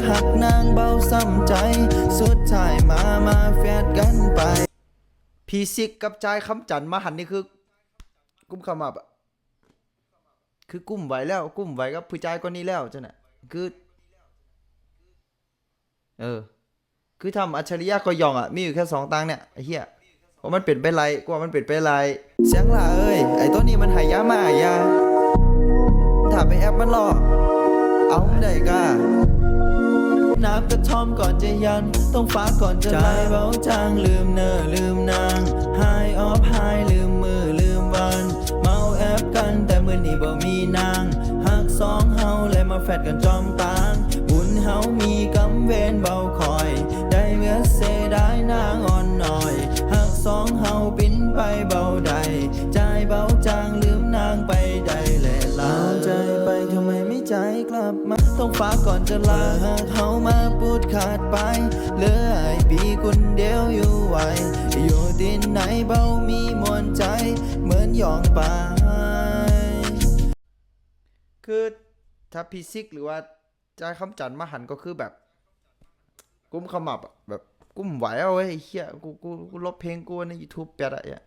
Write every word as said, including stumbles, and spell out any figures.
หักนางเบาซ้ำใจ สุดท้ายมามาแฟดกันไป พีซิกกับจายคำจันทร์มาหันนี่คือ กุมขมับอะ คือกุมไหวแล้ว กุมไหวกับผู้จายคนนี้แล้วจ้ะน่ะ คือ เออ คือทำอัจฉริยะก็ยองอะ มีอยู่แค่สองตังค์เนี่ยไอ้เหี้ย ว่ามันเป็นไปไร กูว่ามันเป็นไปไร เสียงหล่าเอ้ย ไอ้ตัวนี้มันหายามาหายา ถ้าไปแอปมันหลอก เอาได้กา น้ำกระท่อมก่อนจะยัน ต้องฟ้าก่อนจะไหล เบาจางลืมเนอลืมนาง High of high ลืมมือลืมวัน เมาแอปกันแต่มื้อนี้บ่มีนาง หักสองเฮาเลยมาแฟดกันจอมตาง บุญเฮามีกำเวนเบาคอย ได้เวลาเสียดายนางอ่อนหน่อย หักสองเฮาบินไปเบาใด ใจเบาจางลืมนางไปได้แหละลา เอาใจไปทำไมไม่ใจกลับมา ต้องฟ้าก่อนจะลา หากเฮามาปูดขาดไป เหลือไอ้ปีคนเดียวอยู่ไหว อยู่ที่ไหนเบามีมวลใจ เหมือนหยองปาย คือถ้าพีซิกหรือว่าจายคำจันทร์มาหันก็คือแบบ กุมขมับอะ แบบกุมไหวเอาเว้ยไอ้เหี้ย กูกูกูลบเพลงกูใน YouTube แปดอะไอ้เหี้ย